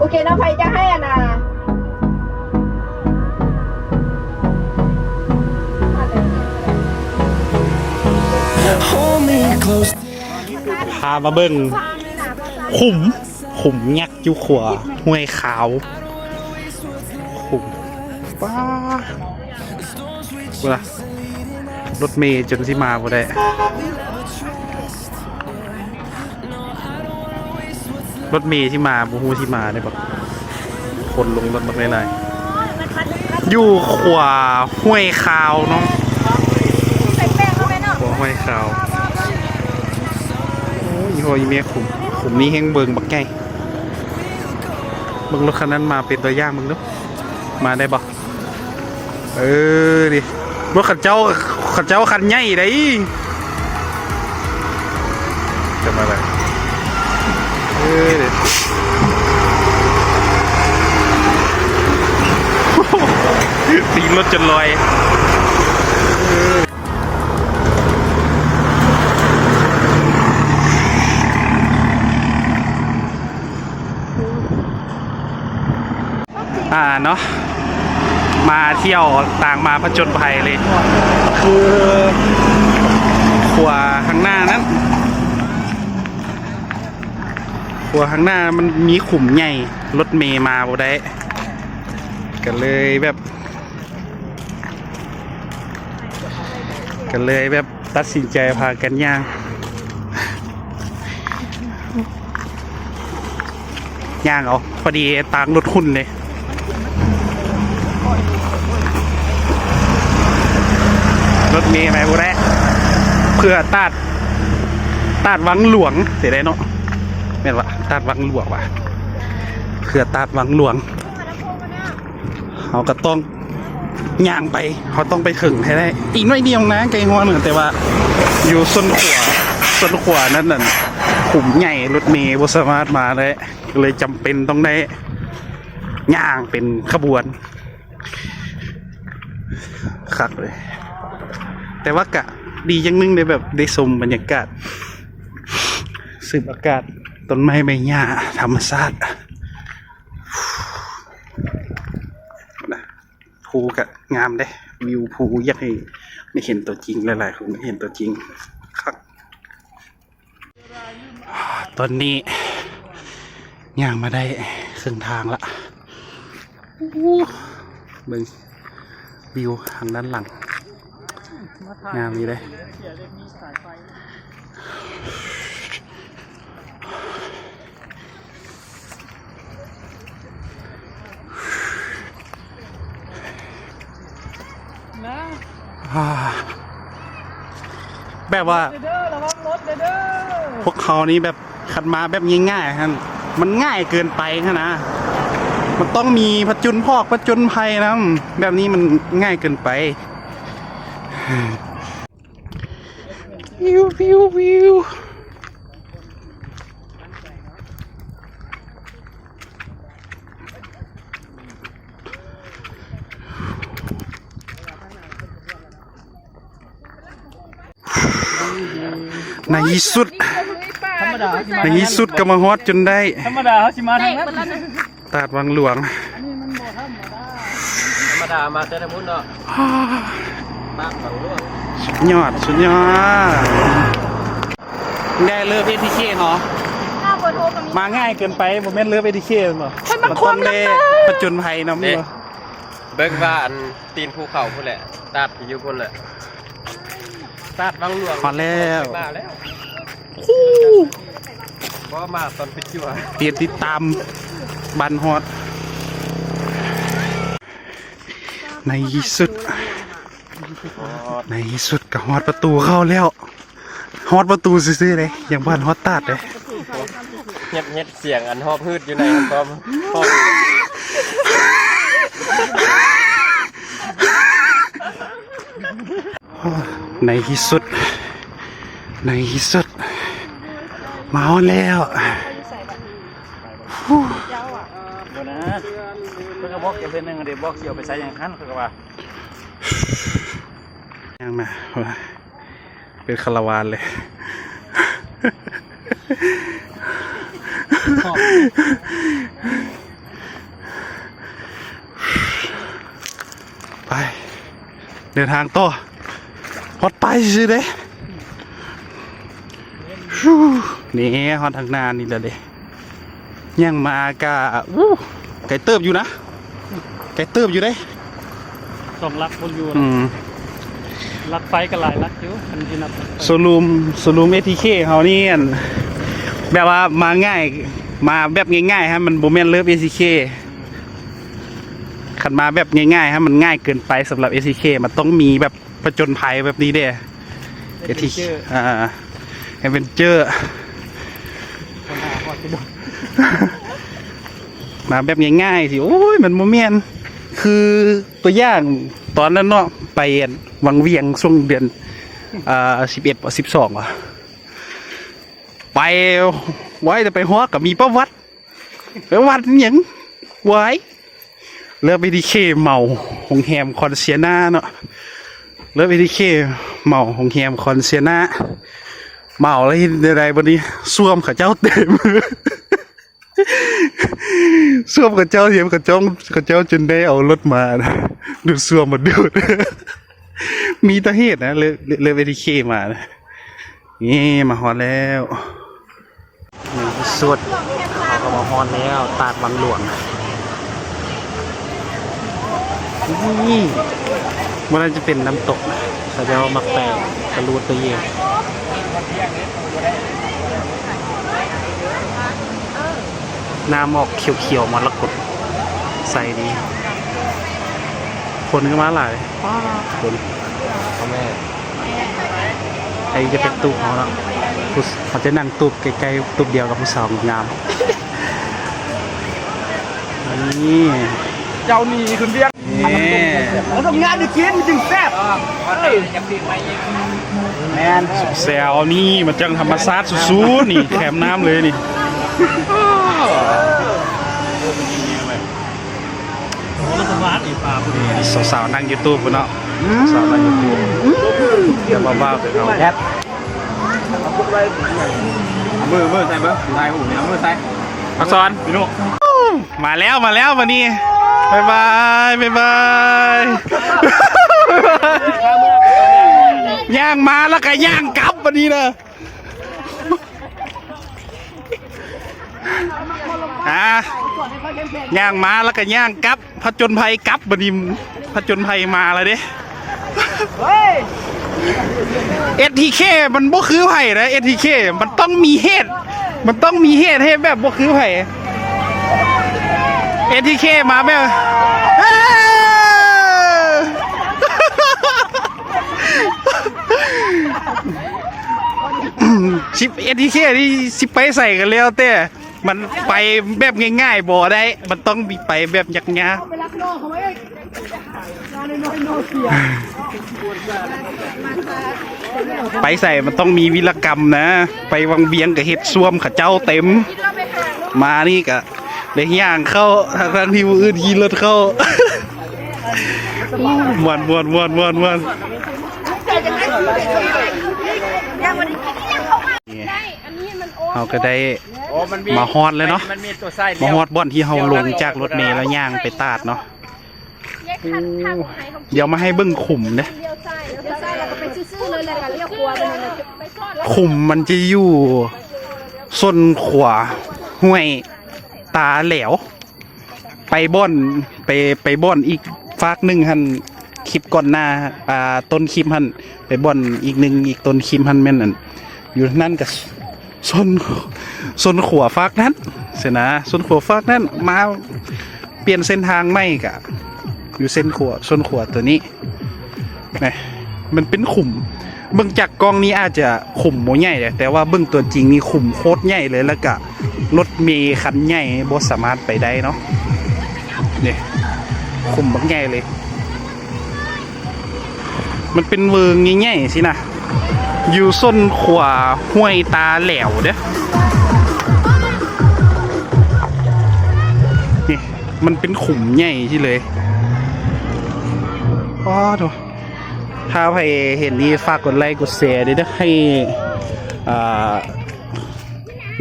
ໂອເຄເນາະ ໃຜຈະໃຫ້ອັນນ່າ ພາມາເບິ່ງຂຸມ ຂຸມຍັກຢູ່ຂົວຫ້ວຍຂາວ ຂຸມ ປ້າ ເວລາ ລົດເມຈົນຊິມາບໍ່ໄດ້ ລົດເມຊິມາ ບໍ່ຮູ້ຊິມາໄດ້ບໍ່ ຄົນລົງລົດບັກຫຼາຍໆ ຢູ່ຂົວຫ້ວຍຂາວເນາະ ຂົວຫ້ວຍຂາວ ໂອ້ຍ ອີ່ພໍ່ອີ່ແມ່ ຂຸມ ຂຸມນີ້ແຮ່ງເບິ່ງບັກໃຫຍ່ ເບິ່ງລົດຄັນນັ້ນມາເປັນຕົວຢ່າງເບິ່ງດູ ມາໄດ້ບໍ່? ເອີ ນີ້ ລົດເຂົາເຈົ້າ ເຂົາເຈົ້າຄັນໃຫຍ່ໃດ໋ ຈະມາແລ້ວ ເອີ ນີ້ ຕີນລົດຈົນລອຍ ເອີ. ອ່າເນາະ ມາທ່ຽວຕ່າງມາຜະຈົນໄພເລີຍ ຄືຂົວຂ້າງໜ້ານັ້ນ ຂົວຂ້າງໜ້າມັນມີຂຸມໃຫຍ່ ລົດເມມາບໍ່ໄດ້ ກະເລີຍແບບ ກະເລີຍແບບຕັດສິນໃຈພາກັນຍ່າງ ຍ່າງເອົາ ພໍດີຕາງລົດຮຸ່ນເລີຍ ລົດເມໄປບໍ່ໄດ້ ເພື່ອຕາດ ຕາດວັງຫຼວງ ເສຍໄດ້ເນາະ ແມ່ນວະ ຕາດວັງຫຼວງວະ ເພື່ອຕາດວັງຫຼວງ ເຮົາກໍຕ້ອງຍ່າງໄປ ເຮົາຕ້ອງໄປເຖິງໃຫ້ໄດ້ ອີກໜ້ອຍດຽວນະ ໃກ້ຮອດ ແຕ່ວ່າຢູ່ສົ້ນຂົວ ສົ້ນຂົວນັ້ນ ນັ້ນຂຸມໃຫຍ່ ລົດເມບໍ່ສາມາດມາໄດ້ ກໍເລີຍຈຳເປັນຕ້ອງໄດ້ຍ່າງເປັນຂະບວນ ຄັກເລີຍ ແຕ່ວ່າກະດີຢ່າງໜຶ່ງເດ້ ແບບໄດ້ຊົມບັນຍາກາດ ສູດອາກາດ ຕົ້ນໄມ້ໃບຫຍ້າ ທຳມະຊາດ. ພູກະງາມເດ້ ວິວພູ ຢາກໃຫ້ໄດ້ເຫັນຕົວຈິງ ຫຼາຍໆຄົນໄດ້ເຫັນຕົວຈິງ ຄັກ. ຕອນນີ້ຍ່າງມາໄດ້ເຄິ່ງທາງລະ ເບິ່ງວິວທາງດ້ານຫຼັງ ງາມຢູ່ເດ້. ນະ ອ່າ ແບບວ່າ ເດີ ລະວັງລົດເດີ ພວກເຮົານີ້ແບບ ຄັນມາແບບງ່າຍໆຫັ້ນ ມັນງ່າຍເກີນໄປຫັ້ນນະ ມັນຕ້ອງມີຜະຈົນພອກ ຜະຈົນໄພນຳ ແບບນີ້ມັນງ່າຍເກີນໄປ. ວິວ ວິວ ວິວ ໃນທີ່ສຸດ ທຳມະດາ ໃນທີ່ສຸດກໍມາຮອດຈົນໄດ້ ທຳມະດາເຮົາຊິມາທາງນັ້ນ ຕາດວັງຫຼວງ ທຳມະດາມາແຕ່ທາງພຸ້ນເນາະ ຕາດວັງຫຼວງ ສຸດຍອດ ສຸດຍອດ ແດ່ເລີຟເອທີເຄເນາະ ມາງ່າຍເກີນໄປ ບໍ່ແມ່ນເລີຟເອທີເຄແມ່ນບໍ່ ມັນຕ້ອງໄດ້ຜະຈົນໄພນຳ ເບິ່ງວ່າອັນ ຕີນພູເຂົາພຸ້ນແຫຼະ ຕາດຢູ່ພຸ້ນແຫຼະ ຕາດວັງຫຼວງ ຮອດແລ້ວ ມາແລ້ວ ບໍ່ມາຕອນໄປຈົວ ຕຽມຕິດຕາມ ບັນຮອດ ໃນທີ່ສຸດ ໃນທີ່ສຸດກໍຮອດປະຕູເຂົ້າແລ້ວ. ຮອດປະຕູຊື່ໆເດ້ ຍັງບໍ່ທັນຮອດຕາດເດ້ ເຮັດ ເຮັດສຽງອັນຮອບຮືດຢູ່ໃນຫັ້ນ ໃນທີ່ສຸດ ໃນທີ່ສຸດ ມາຮອດແລ້ວ ບໍ່ນະ ເພິ່ນກໍບອກເຈົ້າເທື່ອໜຶ່ງເດ້ ບອກຊິເອົາໄປໃສ່ຫຍັງຫັ້ນ ເຂົາກໍວ່າ ຍ່າງມາ ເປັນຄາລາວານເລີຍ ຂອບ ເດີນທາງຕໍ່ ຮອດປາຍຊື່ໆເດ້. ຮູ້ ນີ້ຮອດທາງໜ້ານີ້ແລ້ວເດ້. ຍ່າງມາກະ ອູ້ ໄກເຕີບຢູ່ນະ ໄກເຕີບຢູ່ເດ້. ສອງຫຼັກພຸ້ນຢູ່ ອືມ ຫຼັກໄຟກໍຫຼາຍຫຼັກຢູ່ ຄັນຊິນັບຫຼັກໄຟ. ໂຊຣູມ ໂຊຣູມເອທີເຄເຮົານີ້ ອັນ ແບບວ່າມາງ່າຍ ມາແບບງ່າຍໆ ໃຫ້ມັນບໍ່ແມ່ນເລີບເອທີເຄ. ຄັນມາແບບງ່າຍໆ ໃຫ້ມັນງ່າຍເກີນໄປສຳລັບເອທີເຄ ມັນຕ້ອງມີແບບ ຜະຈົນໄພແບບນີ້ເດ້ ແອັດເວັນເຈີ ອ່າ ແອັດເວັນເຈີ ມາແບບງ່າຍໆ ຊິ ໂອ້ຍ ມັນບໍ່ແມ່ນ ຄືຕົວຢ່າງຕອນນັ້ນເນາະ ໄປອັນ ວັງວຽງ ຊ່ວງເດືອນ ອ່າ ສິບເອັດ ສິບສອງ ຫວາ ໄປ ໄວ້ແຕ່ໄປຮອດກໍມີປະຫວັດ ໄປວັດຫຍັງ ວາຍ ເລີບເອທີເຄເມົາ ໂຮງແຮມຄອນເຊຍນາເນາະ ເລີບເອທີເຄເມົາ ໂຮງແຮມຄອນເຊຍນາ ເມົາແລ້ວເຮັດແນວໃດບັດນີ້ ສ້ວມເຂົາເຈົ້າເຕັມ ສ້ວມເຂົາເຈົ້າເຕັມ ເຂົາເຈົ້າ ເຂົາເຈົ້າຈົນໄດ້ເອົາລົດມາດູດສ້ວມມາດູດ ມີຕາເຫດນະ ເລີບ ເລີບເອທີເຄມານະ. ນີ້ມາຮອດແລ້ວ ໃນທີ່ສຸດເຮົາກໍມາຮອດແລ້ວ ຕາດວັງຫຼວງ. ນີ້ ບໍ່ໜ້າຈະເປັນນ້ຳຕົກ ເຂົາເຈົ້າມັກແປງກະລູດຕະເຢ ນ້ຳອອກຂຽວໆ ມໍລະກົດ ໃສດີ ຄົນກໍມາຫຼາຍ ຄົນ ພໍ່ແມ່ ໃຜຈະເປັນຕູບເຮົາເນາະ ຜູ້ ເຮົາຈະນັ່ງຕູບໃກ້ໆ ຕູບດຽວກັບຜູ້ສາວງາມໆ ນີ້ ເຈົ້ານີ້ຂຶ້ນວຽງ ນີ້ ມັນຕ້ອງງານໄດ້ກິນມັນຈຶ່ງແຊບ ເອີ ແມ່ນ ແຊວນີ້ມັນຈັ່ງທຳມະຊາດສຸດໆ ນີ້ແຄມນ້ຳເລີຍນີ້. ສາວໆນັ່ງຢູ່ຕູ້ພຸ້ນເນາະ ອືມ ສາວນັ່ງຢູ່ຕູ້ ອືມ ດຽວບ່າວໆ ໄປເອົາ ແຊບ ເອົາມື ເອົາມືໃສ່ເບິ່ງ ຖ່າຍຮູບນີ້ ເອົາມືໃສ່ ອັກສອນ ພີ່ນ້ອງ ມາແລ້ວ ມາແລ້ວບັດນີ້ ບາຍບາຍ ບາຍບາຍ ຍ່າງມາແລ້ວກໍຍ່າງກັບບັດນີ້ນະ. ອ່າ ຍ່າງມາແລ້ວກໍຍ່າງກັບ ຜະຈົນໄພກັບ ບັດນີ້ຜະຈົນໄພມາແລ້ວເດ້. ເອັດທີເຄ ມັນບໍ່ຄືໃຜນະ ເອັດທີເຄ ມັນຕ້ອງມີເຫດ ມັນຕ້ອງມີເຫດ ເຮັດແບບບໍ່ຄືໃຜ ເອັດທີເຄ ມາແບບ ເອີ ສິບ ເອັດທີເຄ ນີ້ຊິໄປໃສກໍແລ້ວແຕ່ ມັນໄປແບບງ່າຍໆບໍ່ໄດ້ ມັນຕ້ອງມີໄປແບບຍາກໆ ໄປໃສມັນຕ້ອງມີວິລະກຳນະ ໄປວັງວຽງກໍເຮັດສ້ວມເຂົາເຈົ້າເຕັມ ມານີ້ກໍ ໄດ້ຍ່າງເຂົ້າ ທັງໆທີ່ຜູ້ອື່ນຂີ່ລົດເຂົ້າ ມ່ວນໆໆໆໆ ເຮົາກໍໄດ້ມາຮອດແລ້ວເນາະ ມາຮອດບ່ອນທີ່ເຮົາລົງຈາກລົດເມແລ້ວຍ່າງໄປຕາດເນາະ. ດຽວມາໃຫ້ເບິ່ງຂຸມເດ້ ຂຸມມັນຈະຢູ່ສົ້ນຂວາຫ້ວຍຕາແຫຼວ ໄປບ່ອນ ໄປ ໄປບ່ອນອີກຟາກໜຶ່ງຫັ້ນ ຄລິບກ່ອນໜ້າ ອ່າ ຕົ້ນຄລິບຫັ້ນ ໄປບ່ອນອີກໜຶ່ງ ອີກຕົ້ນຄລິບຫັ້ນແມ່ນອັນ ຢູ່ນັ້ນກໍ ໂຊນ ໂຊນຂວາຟາກນັ້ນຊີ້ນະ ໂຊນຂວາຟາກນັ້ນ ມາປ່ຽນເສັ້ນທາງໃໝ່ກະຢູ່ເສັ້ນຂວາ ໂຊນຂວາຕົວນີ້ນະ ມັນເປັນຂຸມ ເບິ່ງຈາກກ້ອງນີ້ອາດຈະຂຸມບໍ່ໃຫຍ່ເດ້ ແຕ່ວ່າເບິ່ງຕົວຈິງນີ້ຂຸມໂຄດໃຫຍ່ເລີຍ ແລ້ວກະລົດເມຄັນໃຫຍ່ບໍ່ສາມາດໄປໄດ້ເນາະ ນີ້ ຂຸມບັກໃຫຍ່ເລີຍ. ມັນເປັນເວີງໃຫຍ່ໆຊີ້ນະ ຢູ່ສົ້ນຂວາຫ້ວຍຕາແຫຼວເດີ້ ນີ້ ມັນເປັນຂຸມໃຫຍ່ຊີ້ເລີຍ ອໍໂທ້ ຖ້າໃຜເຫັນນີ້ຝາກກົດໄລ້ກົດແຊເດີ້ ໃຫ້ ອ່າ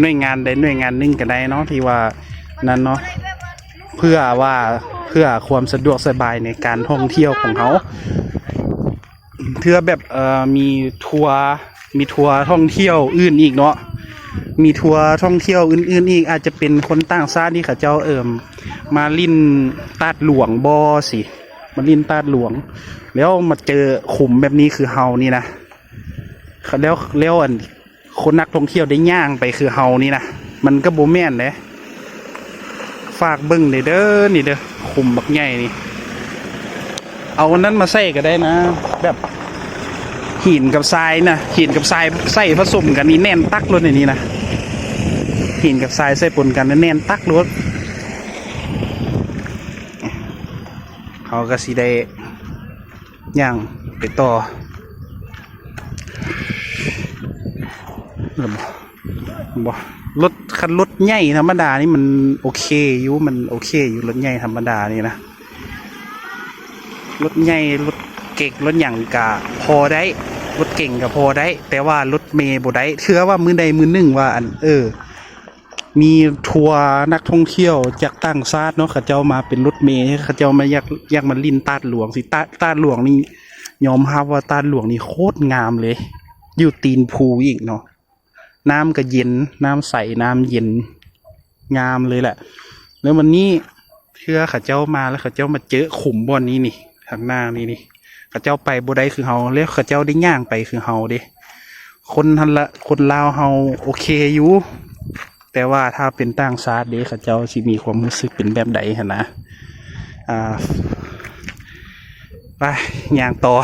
ໜ່ວຍງານໃດໜ່ວຍງານໜຶ່ງກໍໄດ້ເນາະ ທີ່ວ່ານັ້ນເນາະ ເພື່ອວ່າ ເພື່ອຄວາມສະດວກສະບາຍໃນການທ່ອງທ່ຽວຂອງເຮົາ ເທື່ອແບບ ເອີ ມີທົວ ມີທົວທ່ອງທ່ຽວອື່ນອີກເນາະ ມີທົວທ່ອງທ່ຽວອື່ນໆອີກ ອາດຈະເປັນຄົນຕ່າງຊາດທີ່ເຂົາເຈົ້າ ເອີ ມາຫຼິ້ນຕາດຫຼວງບໍຊີ້ ມາຫຼິ້ນຕາດຫຼວງ ແລ້ວມາເຈີຂຸມແບບນີ້ຄືເຮົານີ້ນະ ແລ້ວ ແລ້ວອັນ ຄົນນັກທ່ອງທ່ຽວໄດ້ຍ່າງໄປຄືເຮົານີ້ນະ ມັນກໍບໍ່ແມ່ນເດ້. ຝາກເບິ່ງແດ່ເດີ ນີ້ເດີ ຂຸມບັກໃຫຍ່ນີ້ ເອົາອັນນັ້ນມາໃສ່ກໍໄດ້ນະ ແບບຫີນກັບຊາຍນະ ຫີນກັບຊາຍໃສ່ປະສົມກັນນີ້ແໜ້ນຕັກໂລດ ໃນນີ້ນະ ຫີນກັບຊາຍໃສ່ປົນກັນແໜ້ນຕັກໂລດ. ເຮົາກໍຊິໄດ້ຍ່າງໄປຕໍ່ ບໍ່ ລົດ ຄັນລົດໃຫຍ່ທຳມະດານີ້ມັນໂອເຄຢູ່ ມັນໂອເຄຢູ່ ລົດໃຫຍ່ທຳມະດານີ້ນະ ລົດໃຫຍ່ ລົດເກັງ ລົດຫຍັງກະພໍໄດ້ ລົດເກັງກະພໍໄດ້ ແຕ່ວ່າລົດເມບໍ່ໄດ້ ເທື່ອວ່າມື້ໃດມື້ໜຶ່ງວ່າ ອັນ ເອີ ມີທົວນັກທ່ອງທ່ຽວຈາກຕ່າງຊາດເນາະ ເຂົາເຈົ້າມາເປັນລົດເມ ເຂົາເຈົ້າມາ ຢາກ ຢາກມາຫຼິ້ນຕາດຫຼວງຊີ້ ຕາດ ຕາດຫຼວງນີ້ ຍອມຮັບວ່າຕາດຫຼວງນີ້ໂຄດງາມເລີຍ ຢູ່ຕີນພູອີກເນາະ ນ້ຳກໍເຢັນ ນ້ຳໃສ ນ້ຳເຢັນ ງາມເລີຍແຫຼະ. ແລ້ວວັນນີ້ເທື່ອເຂົາເຈົ້າມາ ແລ້ວເຂົາເຈົ້າມາເຈີຂຸມບ່ອນນີ້ນີ້ ທາງໜ້ານີ້ນີ້ ເຂົາເຈົ້າໄປບໍ່ໄດ້ຄືເຮົາ ແລ້ວເຂົາເຈົ້າໄດ້ຍ່າງໄປຄືເຮົາເດ້. ຄົນຫັ້ນລະ ຄົນລາວເຮົາໂອເຄຢູ່ ແຕ່ວ່າຖ້າເປັນຕ່າງຊາດເດ້ ເຂົາເຈົ້າຊິມີຄວາມຮູ້ສຶກເປັນແບບໃດຫັ້ນນະ. ອ່າ ໄປ ຍ່າງຕໍ່.